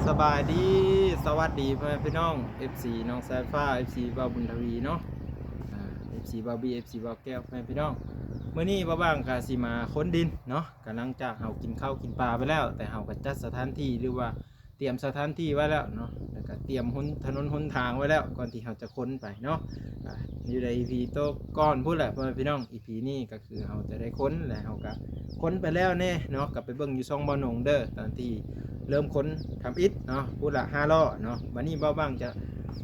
ສະບາຍດີ ສະຫວັດດີພໍ່ແມ່ພີ່ນ້ອງ ເອັຟຊີ ນ້ອງສາຍຟ້າ ເອັຟຊີ ບ່າວບຸນທະວີເນາະ ອ່າ ເອັຟຊີ ບ່າວບີ ເອັຟຊີ ບ່າວແກ້ວ ພໍ່ແມ່ພີ່ນ້ອງ. ມື້ນີ້ບ່າວບາງກະຊິມາຂົນດິນເນາະ ກະຫຼັງຈາກເຮົາກິນເຂົ້າກິນປາໄປແລ້ວ ແຕ່ເຮົາກະຈັດສະຖານທີ່ ຫຼືວ່າຕຽມສະຖານທີ່ໄວ້ແລ້ວເນາະ ແລ້ວກະຕຽມຫົນ ຖະໜົນຫົນທາງໄວ້ແລ້ວ ກ່ອນທີ່ເຮົາຈະຂົນໄປເນາະ ອ່າ ຢູ່ໃນອີພີໂຕກ່ອນພຸ້ນແຫຼະ ພໍ່ແມ່ພີ່ນ້ອງ. ອີພີນີ້ກະຄືເຮົາຈະໄດ້ຂົນ ແລະເຮົາກະຂົນໄປແລ້ວແນ່ເນາະ ກະໄປເບິ່ງຢູ່ຊ່ອງບ່າວໜົງເດີ ຕອນທີ່ເລີ່ມຂົນທຳອິດເນາະ ພຸ້ນລະຫ້າລໍ້ເນາະ. ບາດນີ້ບ່າວບາງຈະ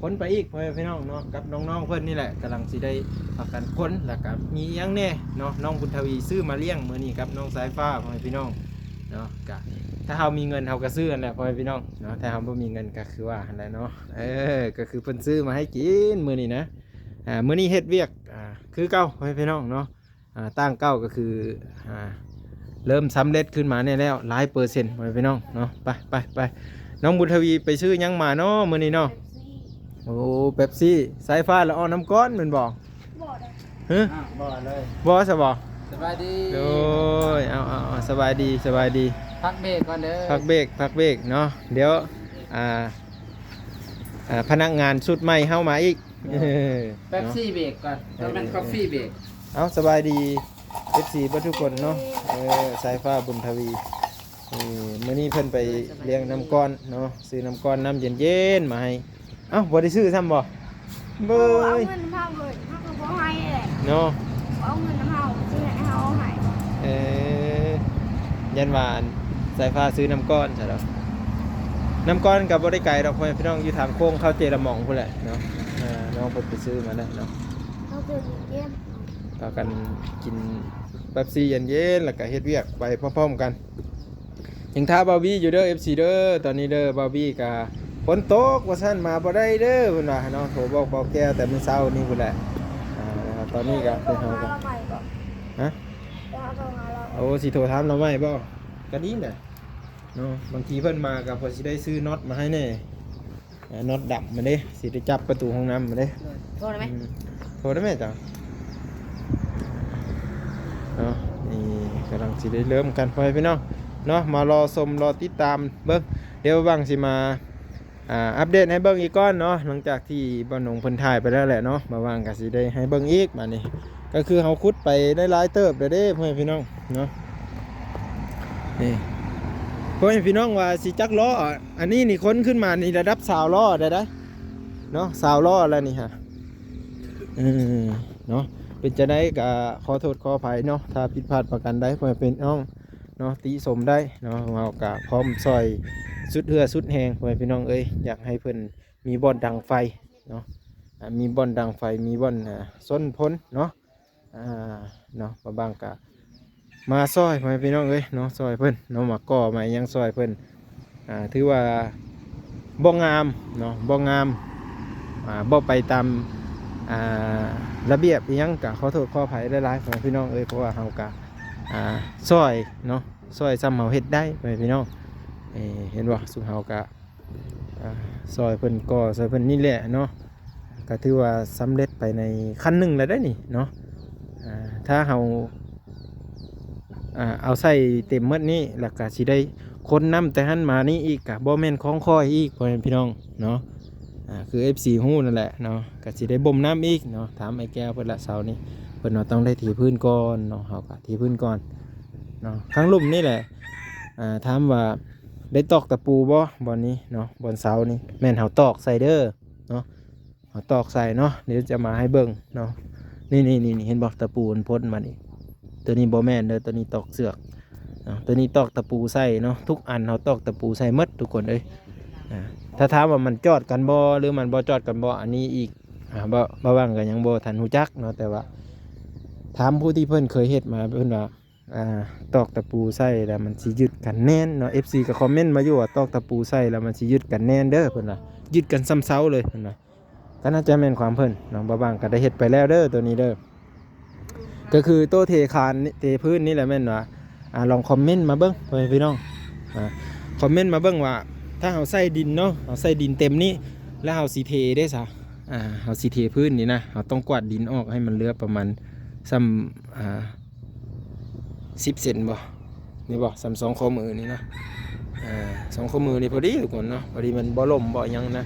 ຂົນໄປອີກ ພໍ່ແມ່ພີ່ນ້ອງເນາະ ກັບນ້ອງໆເພິ່ນນີ້ແຫຼະ ກຳລັງຊິໄດ້ພາກັນຂົນ ແລ້ວກະມີອີ່ຫຍັງແນ່ເນາະ ນ້ອງບຸນທະວີຊື້ມາລ້ຽງມື້ນີ້ກັບນ້ອງສາຍຟ້າ ພໍ່ແມ່ພີ່ນ້ອງເນາະ. ກະຖ້າເຮົາມີເງິນເຮົາກະຊື້ຫັ້ນແຫຼະ ພໍ່ແມ່ພີ່ນ້ອງເນາະ ຖ້າເຮົາບໍ່ມີເງິນກະຄືວ່າຫັ້ນແຫຼະເນາະ. ເອີ ກະຄືເພິ່ນຊື້ມາໃຫ້ກິນມື້ນີ້ນະ. ອ່າ ມື້ນີ້ເຮັດວຽກ ອ່າ ຄືເກົ່າ ພໍ່ແມ່ພີ່ນ້ອງເນາະ. ອ່າ ຕັ້ງເກົ່າກໍຄື ອ່າ ເລີ່ມສຳເລັດຂຶ້ນມາແນ່ແລ້ວ ຫຼາຍເປີເຊັນ ພໍ່ແມ່ພີ່ນ້ອງເນາະ. ໄປ ໄປ ໄປ ນ້ອງບຸນທະວີໄປຊື້ຫຍັງມາເນາະມື້ນີ້ເນາະ? ໂອ້ ເປັບຊີ ສາຍຟ້າລະເອົານ້ຳກ້ອນແມ່ນບໍ່? ບໍ່ໄດ້ ຮະ? ອ້າວ ບໍ່ເລີຍ ບໍ່ຊະບໍ່? ສະບາຍດີ ໂດຍ ເອົາ ເອົາ ເອົາ ສະບາຍດີ ສະບາຍດີ. ພັກເບຣກກ່ອນເດີ ພັກເບຣກ ພັກເບຣກເນາະ. ດຽວ ອ່າ ອ່າ ພະນັກງານຊຸດໃໝ່ເຮົາມາອີກ. ເອີ ເປັບຊີເບຣກກ່ອນ ເອີ ຕ້ອງແມ່ນກາເຟເບຣກ. ເອົາ ສະບາຍດີ ເອັຟຊີ ເບິດທຸກຄົນເນາະ. ເອີ ສາຍຟ້າ ບຸນທະວີ ເອີ ມື້ນີ້ເພິ່ນໄປລ້ຽງນ້ຳກ້ອນເນາະ ຊື້ນ້ຳກ້ອນນ້ຳເຢັນໆມາໃຫ້. ເອົ້າ ບໍ່ໄດ້ຊື້ຊ້ຳບໍ່? ເບີຍ ເອົາເງິນນຳເຮົາເລີຍ ເຮົາກໍບໍ່ໃຫ້ແຫຼະເນາະ ເອົາເງິນນຳເຮົາ ຊິໃຫ້ເຮົາໃຫ້. ເອີ ຢ້ານວ່າສາຍຟ້າຊື້ນ້ຳກ້ອນຊະດອກ. ນ້ຳກ້ອນກໍບໍ່ໄດ້ໄກດອກ ພໍ່ແມ່ພີ່ນ້ອງ ຢູ່ທາງໂຄ້ງເຂົ້າເຈລະໝອງພຸ້ນແຫຼະເນາະ. ເອີ ນ້ອງເພິ່ນໄປຊື້ມາແລ້ວເນາະ. ເຮົາກໍຫຼິ້ນເກມ ພາກັນກິນເປັບຊີເຢັນໆ ແລ້ວກໍເຮັດວຽກໄປພ້ອມໆກັນ. ຍັງຖ້າບ່າວບີຢູ່ເດີ ເອັຟຊີ ເດີ. ຕອນນີ້ເດີ ບ່າວບີກະຝົນຕົກວ່າຊັ້ນ ມາບໍ່ໄດ້ເດີເພິ່ນວ່າເນາະ. ໂທບອກບ່າວແກ້ວແຕ່ມື້ເຊົ້ານີ້ພຸ້ນແຫຼະ. ອ່າ ຕອນນີ້ກະເພິ່ນເຮົາກະ ຮະ? ໂອ້ ຊິໂທຖາມລາວໃໝ່ບໍ່? ກະດີແຫຼະເນາະ ບາງທີເພິ່ນມາກະພໍຊິໄດ້ຊື້ນັອດມາໃຫ້ແດ່. ເອີ ນັອດດຳມາເດ້ ຊິໄດ້ຈັບປະຕູຫ້ອງນ້ຳມາເດ້. ໂທໄດ້ໄໝ? ອືມ ໂທໄດ້ໄໝເຈົ້າ? ເນາະ ນີ້ກຳລັງຊິໄດ້ເລີ່ມກັນ ພໍ່ແມ່ພີ່ນ້ອງເນາະ. ມາລໍຊົມລໍຕິດຕາມເບິ່ງ ດຽວບ່າວບາງຊິມາ ອ່າ ອັບເດດໃຫ້ເບິ່ງອີກກ່ອນເນາະ. ຫຼັງຈາກທີ່ບ່າວໜົງເພິ່ນຖ່າຍໄປແລ້ວແຫຼະເນາະ ບ່າວບາງກໍຊິໄດ້ໃຫ້ເບິ່ງອີກ. ບາດນີ້ກໍຄືເຮົາຂຸດໄປໄດ້ຫຼາຍເຕີບແລ້ວເດ້ ພໍ່ແມ່ພີ່ນ້ອງເນາະ. ນີ້ ພໍ່ແມ່ພີ່ນ້ອງວ່າຊິຈັກລໍ້ ອັນນີ້ນີ້ຂົນຂຶ້ນມານີ້ລະດັບຊາວລໍ້ໄດ້ໄດ໋ເນາະ ຊາວລໍ້ແລ້ວນີ້ຫາ. ເອີ ເນາະ ເປັນຈັ່ງໃດກໍຂໍໂທດຂໍອະໄພເນາະ ຖ້າຜິດພາດປະການໃດ ພໍ່ແມ່ພີ່ນ້ອງເນາະ ຕິຊົມໄດ້ເນາະ. ເຮົາກໍພ້ອມຊ່ອຍສຸດເຫື່ອສຸດແຮງ ພໍ່ແມ່ພີ່ນ້ອງເອີຍ. ຢາກໃຫ້ເພິ່ນມີບ່ອນດັງໄຟເນາະ ອ່າ ມີບ່ອນດັງໄຟ ມີບ່ອນ ອ່າ ຊົນພົນເນາະ. ອ່າ ເນາະ ບ່າວບາງກະມາຊ່ອຍ ພໍ່ແມ່ພີ່ນ້ອງເອີຍເນາະ ຊ່ອຍເພິ່ນເນາະ ມາກໍ່ມາຫຍັງຊ່ອຍເພິ່ນ. ອ່າ ຖືວ່າບໍ່ງາມເນາະ ບໍ່ງາມ ອ່າ ບໍ່ໄປຕາມ ອ່າ ລະບຽບອີ່ຫຍັງ ກະຂໍໂທດຂໍອະໄພຫຼາຍໆ ພໍ່ແມ່ພີ່ນ້ອງເອີຍ. ເພາະວ່າເຮົາກະ ອ່າ ຊ່ອຍເນາະ ຊ່ອຍສ່ຳເຮົາເຮັດໄດ້ ພໍ່ແມ່ພີ່ນ້ອງ. ເອີ ເຫັນບໍ່ ຊຸມເຮົາກະ ອ່າ ຊ່ອຍເພິ່ນກໍ່ ຊ່ອຍເພິ່ນນີ້ແຫຼະເນາະ ກໍຖືວ່າສຳເລັດໄປໃນຂັ້ນໜຶ່ງແລ້ວເດ້ນີ້ເນາະ. ອ່າ ຖ້າເຮົາ ອ່າ ເອົາໃສ່ເຕັມໝົດນີ້ ແລ້ວກໍຊິໄດ້ຂົນນ້ຳແຕ່ຫັ້ນມານີ້ອີກ ກໍບໍ່ແມ່ນຂອງຂ້ອຍອີກ ພໍ່ແມ່ພີ່ນ້ອງເນາະ. ອ່າ ຄືເອັຟຊີຮູ້ນັ້ນແຫຼະເນາະ ກໍຊິໄດ້ບົ່ມນ້ຳອີກເນາະ. ຖາມອ້າຍແກ້ວເພິ່ນລະເຊົ້ານີ້ ເພິ່ນວ່າຕ້ອງໄດ້ເທພື້ນກ່ອນເນາະ ເຮົາກໍເທພື້ນກ່ອນເນາະ. ຂ້າງລຸ່ມນີ້ແຫຼະ ອ່າ ຖາມວ່າ ໄດ້ຕອກຕະປູບໍ່ ບ່ອນນີ້ເນາະ ບ່ອນເສົານີ້ ແມ່ນເຮົາຕອກໃສ່ເດີເນາະ ເຮົາຕອກໃສ່ເນາະ. ດຽວຈະມາໃຫ້ເບິ່ງເນາະ ນີ້ໆໆ ເຫັນບໍ່ ຕະປູມັນພົດມານີ້. ຕົວນີ້ບໍ່ແມ່ນເດີ ຕົວນີ້ຕອກເຊືອກເນາະ ຕົວນີ້ຕອກຕະປູໃສ່ເນາະ. ທຸກອັນເຮົາຕອກຕະປູໃສ່ໝົດທຸກຄົນເອີຍ. ອ່າ ຖ້າຖາມວ່າມັນຈອດກັນບໍ່ ຫຼືມັນບໍ່ຈອດກັນບໍ່ ອັນນີ້ອີກ ອ່າ ບໍ່ ບໍ່ຫວັງກໍຍັງບໍ່ທັນຮູ້ຈັກເນາະ ແຕ່ວ່າຖາມຜູ້ທີ່ເພິ່ນເຄີຍເຮັດມາ ເພິ່ນວ່າ ອ່າ ຕອກຕະປູໃສ່ແລ້ວມັນຊິຍຶດກັນແໜ້ນເນາະ. ເອັຟຊີກໍຄອມເມັນມາຢູ່ວ່າ ຕອກຕະປູໃສ່ແລ້ວມັນຊິຍຶດກັນແໜ້ນເດີ ເພິ່ນວ່າ ຍຶດກັນສ່ຳເສົາເລີຍ ເພິ່ນວ່າ. ກໍໜ້າຈະແມ່ນຄວາມເພິ່ນເນາະ ບ່າວບາງກໍໄດ້ເຮັດໄປແລ້ວເດີ ຕົວນີ້ເດີ. ກໍຄືໂຕເທຄານ ເທພື້ນນີ້ແຫຼະ ແມ່ນວ່າ ອ່າ ລອງຄອມເມັນມາເບິ່ງ ພໍ່ແມ່ພີ່ນ້ອງ ອ່າ ຄອມເມັນມາເບິ່ງວ່າ ຖ້າເຮົາໃສ່ດິນເນາະ ເຮົາໃສ່ດິນເຕັມນີ້ ແລ້ວເຮົາຊິເທເດ້ຊະ ອ່າ ເຮົາຊິເທພື້ນນີ້ນະ ເຮົາຕ້ອງກວາດດິນອອກໃຫ້ມັນເຫຼືອປະມານສ່ຳ ອ່າ ສິບເຊັນບໍ່ ນີ້ບໍ່ ສ່ຳສອງຂໍ້ມືນີ້ນະ. ອ່າ ສອງຂໍ້ມືນີ້ພໍດີທຸກຄົນເນາະ ພໍດີມັນບໍ່ລົ້ມບໍ່ຫຍັງນະ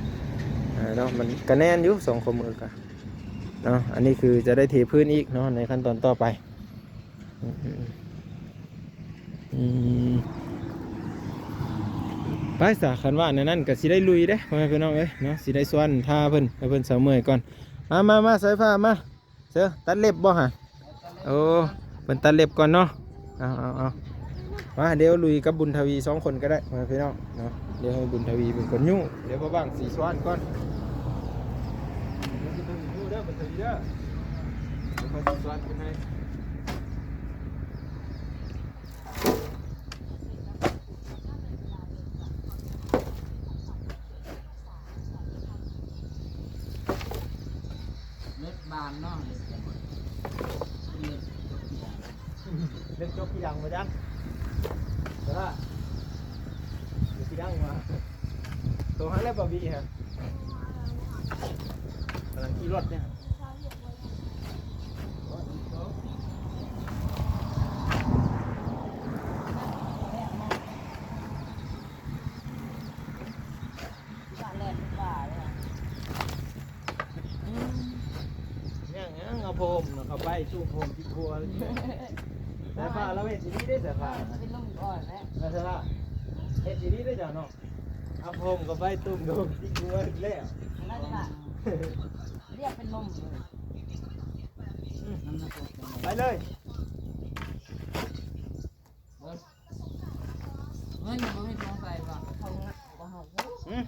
ອ່າ ເນາະ ມັນກະແໜ້ນຢູ່ສອງຂໍ້ມືກະເນາະ. ອັນນີ້ຄືຈະໄດ້ເທພື້ນອີກເນາະ ໃນຂັ້ນຕອນຕໍ່ໄປ. ອືມ ອືມ ອືມ ໄປຊະ ຄັນວ່າແນວນັ້ນກະຊິໄດ້ລຸຍເດ້ ພໍ່ແມ່ພີ່ນ້ອງເອີຍເນາະ ຊິໄດ້ຊວນຖ້າເພິ່ນ ໃຫ້ເພິ່ນເຊົາເມື່ອຍກ່ອນ. ມາ ມາ ມາ ສາຍຟ້າມາ. ເຊີ ຕັດເລັບບໍ່ຫະ? ໂອ້ ເພິ່ນຕັດເລັບກ່ອນເນາະ. ເອົາ ເອົາ ເອົາ ມາ ດຽວລຸຍກັບບຸນທະວີສອງຄົນກໍໄດ້ ພໍ່ແມ່ພີ່ນ້ອງເນາະ. ດຽວໃຫ້ບຸນທະວີເປັນຄົນຍູ້ ດຽວບ່າວບັງຊິສວນກ່ອນ ດຽວຊິເປັນຄົນຍູ້ເດີ ບຸນທະວີເດີ ດຽວຂ້ອຍຊິສວນຂຶ້ນໃຫ້. ເລັບບານເນາະ ເລັບ ເລັບຈົກຂີ້ດັງ ເລັບຈົກຂີ້ດັງບໍ່ຈັກ ເອີ ເລັບຂີ້ດັງວ່າ ໂທຫາແລ້ວບໍ່ບີຮະ ກຳລັງຂີ່ລົດເນຍ. ຫຍັງ ຫຍັງ ເອົາຜ້າຫົ່ມເຂົ້າໄປ ຊຸ່ມຜ້າຫົ່ມຕິດຫົວ. ສາຍຟ້າລາວເຮັດອີ່ຫຼີເດ້ ສາຍຟ້າ ເປັນລົມກ່ອນແຫຼະ ເອີ ສາຍຟ້າເຮັດອີ່ຫຼີເດ້ເຈົ້າເນາະ ເອົາຜ້າຫົ່ມເຂົ້າໄປ ຕຸ້ມໂດມຕິດຫົວແລ້ວ ລຽກເປັນລົມເລີຍ ໄປເລີຍ. ເງິນບໍ່ມີຂອງໃສ່ບໍ່? ຫຶ?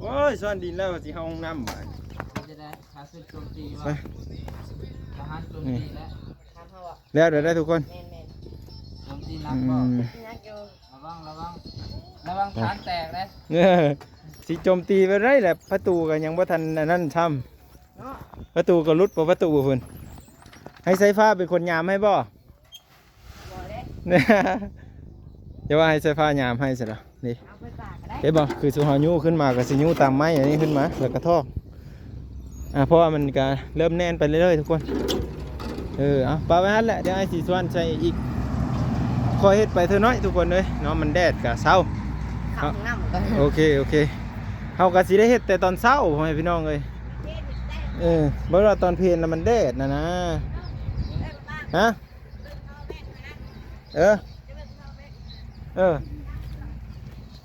ໂອ້ຍ ຊ້ອນດິນແລ້ວຊິເຂົ້າຫ້ອງນ້ຳບາດນີ້ ເປັນຈັ່ງໃດ? ຂ້າສຶກໂຈມຕີບໍ່? ທະຫານໂຈມຕີແລ້ວ ແລ້ວເດີທຸກຄົນ ແມ່ນໆ ໂຈມຕີໜັກບໍ່? ອືມ ໜັກຢູ່ ລະວັງ ລະວັງ ລະວັງຄານແຕກເດ້. ເອີ ຊິໂຈມຕີແບບໃດແຫຼະ ປະຕູກໍຍັງບໍ່ທັນອັນນັ້ນຊ້ຳ ເນາະ ປະຕູກໍຫຼຸດບໍ່ ປະຕູພຸ້ນ ໃຫ້ສາຍຟ້າເປັນຄົນຍາມໃຫ້ບໍ່? ບໍ່ເດ້ ຢ່າວ່າໃຫ້ສາຍຟ້າຍາມໃຫ້ຊະດອກ ນີ້ ເອົາໄປປາກກໍໄດ້ ເຫັນບໍ່? ຄືຊຸມເຮົາຍູ້ຂຶ້ນມາກໍຊິຍູ້ຕາມໄມ້ອັນນີ້ຂຶ້ນມາ ແລ້ວກໍຖອກ ອ່າ ເພາະວ່າມັນກໍເລີ່ມແໜ້ນໄປເລື້ອຍໆທຸກຄົນ. ເອີ ເອົາປະໄວ້ຫັ້ນແຫຼະ ດຽວອ້າຍຊິຊວນໃສ່ອີກ ຄ່ອຍເຮັດໄປເທື່ອໜ້ອຍທຸກຄົນເອີຍເນາະ ມັນແດດກໍເຊົາ ເຂົ້າຫ້ອງນ້ຳກ່ອນ ໂອເຄ ໂອເຄ ເຮົາກໍຊິໄດ້ເຮັດແຕ່ຕອນເຊົ້າ ພໍ່ແມ່ພີ່ນ້ອງເອີຍ ເອີ ບໍ່ວ່າຕອນເພນນະມັນແດດນະນະ ຮະ? ເອີ ເອີ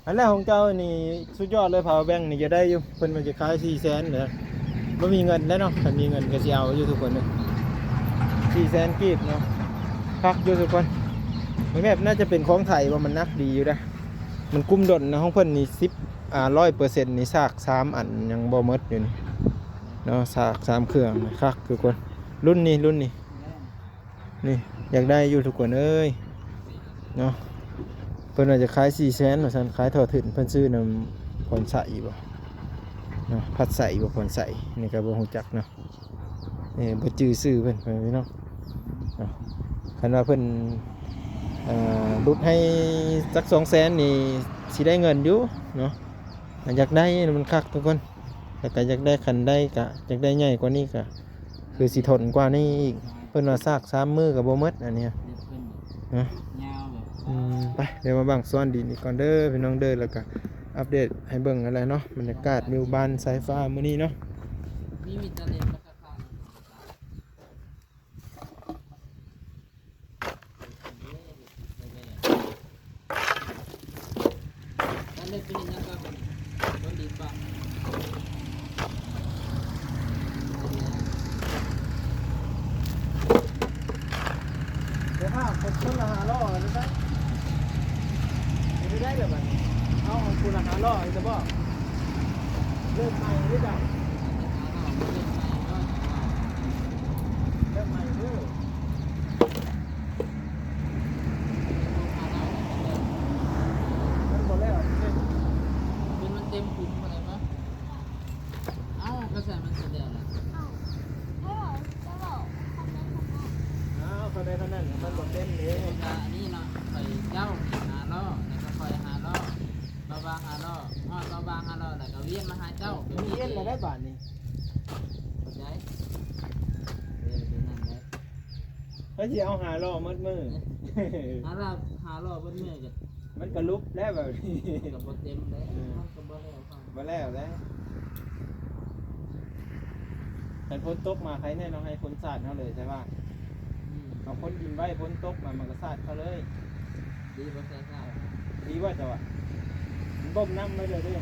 ອັນແລກຂອງເຈົ້ານີ້ສຸດຍອດເລີຍ ພາວເວີແບັງນີ້ຈະໄດ້ຢູ່ ເພິ່ນວ່າຈະຂາຍສີ່ແສນເດີ ບໍ່ມີເງິນແລ້ວເນາະ ຄັນມີເງິນກໍຊິເອົາຢູ່ທຸກຄົນເດີ ສີ່ແສນກີບເນາະ ຄັກຢູ່ທຸກຄົນ ມັນແບບໜ້າຈະເປັນຂອງໄທວ່າ ມັນໜັກດີຢູ່ເດ້ ມັນກຸ້ມດົນນະ ຂອງເພິ່ນນີ້ສິບ ອ່າ ຮ້ອຍເປີເຊັນນີ້ ຊາກສາມອັນຍັງບໍ່ໝົດຢູ່ນີ້ເນາະ ຊາກສາມເຄື່ອງ ຄັກທຸກຄົນ ລຸ້ນນີ້ ລຸ້ນນີ້ ນີ້ຢາກໄດ້ຢູ່ທຸກຄົນເອີຍເນາະ ເພິ່ນວ່າຈະຂາຍສີ່ແສນວ່າຊັ້ນ ຂາຍທໍ່ທຶນ ເພິ່ນຊື້ນຳພອນໄຊບໍ່ເນາະ ພັດໄຊບໍ່ ພອນໄຊ ນີ້ກໍບໍ່ຮູ້ຈັກເນາະ ເອີ ບໍ່ຈື່ຊື່ເພິ່ນ ພີ່ນ້ອງເນາະ ຄັນວ່າເພິ່ນ ເອີ ຫຼຸດໃຫ້ຈັກສອງແສນນີ້ຊິໄດ້ເງິນຢູ່ເນາະ ຢາກໄດ້ມັນຄັກທຸກຄົນ ແລ້ວກໍຢາກໄດ້ ຄັນໄດ້ກໍຢາກໄດ້ໃຫຍ່ກວ່ານີ້ກໍ ຄືຊິທົນກວ່ານີ້ອີກ ເພິ່ນວ່າຊາກສາມມື້ກໍບໍ່ໝົດອັນນີ້ ເລັບເພິ່ນ ນະ ຍາວເລີຍ ອືມ ໄປ ດຽວມາບັ້ງຊ້ອນດິນອີກກ່ອນເດີພີ່ນ້ອງເດີ ແລ້ວກໍອັບເດດໃຫ້ເບິ່ງຫັ້ນແຫຼະເນາະ ບັນຍາກາດຢູ່ບ້ານສາຍຟ້າມື້ນີ້ເນາະ ມີ ມີແຕ່ເລັບ ແລ້ວເຮັດ ເຮັດຫຍັງກັບຄົນດີກວ່າ ດຽວພາຄົນ ຄົນລະຫ້າລ້ອເລີຍຊະ ເຮັດໄດ້ແລ້ວບັດນີ້ ເອົາຄົນລະຫ້າລ້ອອີກແລ້ວບໍ່ ເລີ່ມໃໝ່ເລີຍຈ້ະ ເລີ່ມໃໝ່ເລີຍ. ມັນບໍ່ແລ້ວ ຈົນມັນເຕັມຂຸມຫັ້ນແຫຼະປະ ເອົ້າ ກໍໃສ່ມັນສະແດງລະ ເອົ້າ ໃຜເວົ້າ ເຈົ້າເວົ້າ ຄຳໃດຄຳນັ້ນ ເອົ້າ ຄຳໃດຄຳນັ້ນ ມັນບໍ່ເຕັມເດ້ ກະອັນນີ້ເນາະ ຂ້ອຍເຈົ້າຫ້າລໍ້ ແລ້ວກໍຂ້ອຍຫ້າລໍ້ ບ່າວບາງຫ້າລໍ້ ຮອດບ່າວບາງຫ້າລໍ້ ແລ້ວກໍວຽນມາຫາເຈົ້າ ວຽນແລ້ວໄດ້ບາດນີ້ ເຂົ້າໃຈ ເອີ ເປັນນັ້ນແຫຼະ ໃຜຊິເອົາຫ້າລໍ້ໝົດມື້ ຫ້າລໍ້ ຫ້າລໍ້ເບິດມື້ກໍ ມັນກໍຫຼຸບແລ້ວແບບນີ້ ກໍບໍ່ເຕັມແລ້ວ ເອີ ມັນກໍບໍ່ແລ້ວ ບໍ່ແລ້ວແລ້ວ. ຄັນຝົນຕົກມາໃຄແນ່ເນາະ ໃຫ້ຄົນສາດເຮົາເລີຍ ໃຊ່ປະ? ອືມ ເຮົາຂົນດິນໄວ້ ຝົນຕົກມາມັນກໍສາດເຂົາເລີຍ. ດີບໍ່ ສາດ ດີບໍ່ເຈົ້າວ່າ? ມັນບົ່ມນ້ຳໄວ້ເລີຍເດ້.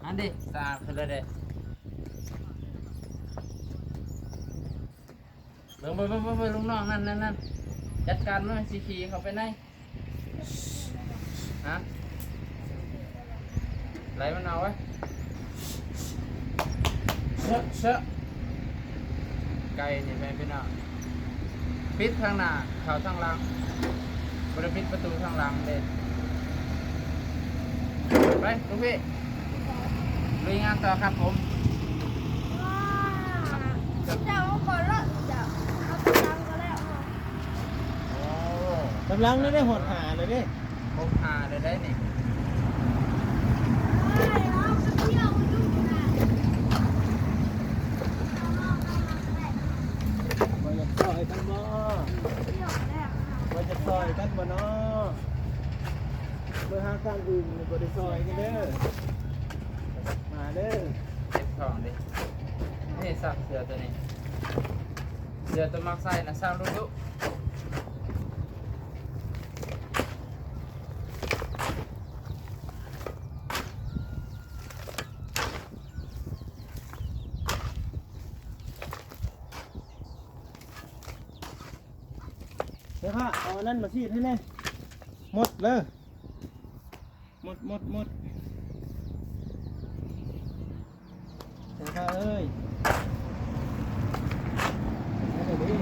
ອັນນີ້ສະອາດຂຶ້ນແລ້ວເດ້. ເບິ່ງ ເບິ່ງ ເບິ່ງ ເບິ່ງ ເບິ່ງ ລູກນ້ອງນັ້ນ ນັ້ນ ນັ້ນ ຈັດການມັນ ມັນຊິຂີ່ເຂົ້າໄປໃນ ຮະ ໄລ່ມັນອອກໄວ້. ເຊາະ ເຊາະ ໄກ່ນີ້ແມ່ນພີ່ນ້ອງ ປິດທາງໜ້າເຂົ້າທາງຫຼັງ ບໍ່ໄດ້ປິດປະຕູທາງຫຼັງເດ້. ໄປ ລູກພີ່ ລຸຍງານຕໍ່ຄັບຜົມ. ເຈົ້າເອົາກ່ອນເລີຍ ເຈົ້າເອົາຕາມຫຼັງກໍແລ້ວ. ໂອ້ ຕາມຫຼັງນີ້ໄດ້ຮອດຫ້າແລ້ວເດ້ ຫົກຫ້າແລ້ວໄດ໋ນີ້. ບໍ່ຢາກຊ່ອຍກັນບໍ່? ບໍ່ຢາກຊ່ອຍກັນບໍ່ເນາະ? ເບິ່ງຫາການອື່ນບໍ່ໄດ້ຊ່ອຍກັນເດີ ມາເດີ. ເຈັບທ້ອງເດ້ ນີ້ຊັກເສື້ອຕົວນີ້ ເສື້ອຕົວມັກໃສ່ນະ ຊັກດຸໆ. ເດີພະ ເອົາອັນນັ້ນມາສີດໃຫ້ແນ່ ໝົດເລີຍ ໝົດ ໝົດ ໝົດ. ເດີພະເອີຍ ມາເດີ.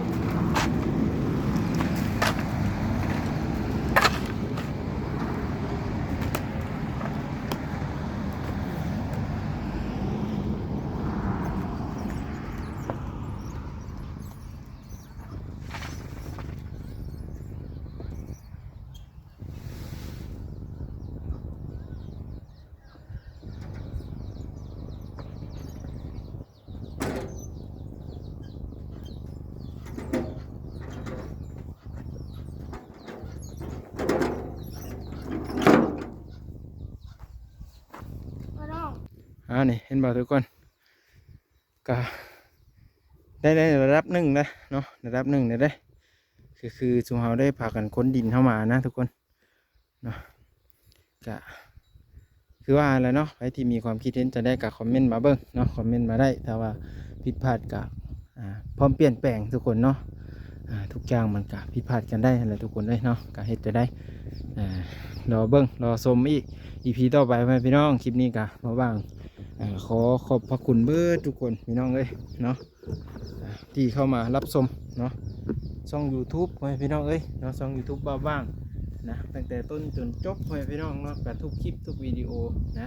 ອ້າວ ນີ້ເຫັນບໍ່ທຸກຄົນ? ກະໄດ້ໃນລະດັບໜຶ່ງແລ້ວເນາະ ລະດັບໜຶ່ງແລ້ວເດ້. ຄື ຄືຊຸມເຮົາໄດ້ພາກັນຂົນດິນເຂົ້າມານະທຸກຄົນເນາະ. ກະຄືວ່າແຫຼະເນາະ ໃຜທີ່ມີຄວາມຄິດເຫັນຈັ່ງໃດກະຄອມເມັນມາເບິ່ງເນາະ ຄອມເມັນມາໄດ້. ຖ້າວ່າຜິດພາດກະ ອ່າ ພ້ອມປ່ຽນແປງທຸກຄົນເນາະ. ອ່າ ທຸກຢ່າງມັນກະຜິດພາດກັນໄດ້ຫັ້ນແຫຼະທຸກຄົນເອີຍເນາະ. ກະເຮັດຈັ່ງໃດ ອ່າ ລໍເບິ່ງລໍຊົມອີກ ອີພີຕໍ່ໄປ ພໍ່ແມ່ພີ່ນ້ອງ. ຄລິບນີ້ກະບ່າວຫວ່າງ ເອີ ຂໍຂອບພະຄຸນເບິດທຸກຄົນພີ່ນ້ອງເອີຍເນາະ ທີ່ເຂົ້າມາຮັບຊົມເນາະ ຊ່ອງຢູທູບ ພໍ່ແມ່ພີ່ນ້ອງເອີຍເນາະ. ຊ່ອງຢູທູບບ່າວຫວ່າງນະ ຕັ້ງແຕ່ຕົ້ນຈົນຈົບ ພໍ່ແມ່ພີ່ນ້ອງເນາະ ກະທຸກຄລິບທຸກວິດີໂອນະ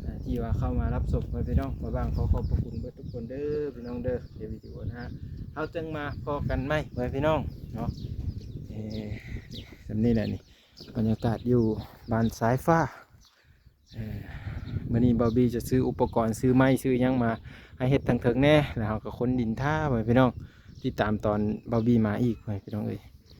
ອ່າ ທີ່ວ່າເຂົ້າມາຮັບຊົມ ພໍ່ແມ່ພີ່ນ້ອງ. ບ່າວຫວ່າງຂໍຂອບພະຄຸນເບິດທຸກຄົນເດີພີ່ນ້ອງເດີ. ດຽວວິດີໂອໜ້າເຮົາຈຶ່ງມາພໍ້ກັນໃໝ່ ພໍ່ແມ່ພີ່ນ້ອງເນາະ. ເອີ ສ່ຳນີ້ແຫຼະນີ້ ບັນຍາກາດຢູ່ບ້ານສາຍຟ້າ. ເອີ ມື້ນີ້ບ່າວບີຈະຊື້ອຸປະກອນ ຊື້ໄມ້ ຊື້ຫຍັງມາໃຫ້ເຮັດທາງເທິງແດ່ ແລ້ວເຮົາກໍຂົນດິນຖ້າ ພໍ່ແມ່ພີ່ນ້ອງ. ຕິດຕາມຕອນບ່າວບີມາອີກ ພໍ່ແມ່ພີ່ນ້ອງເອີຍ.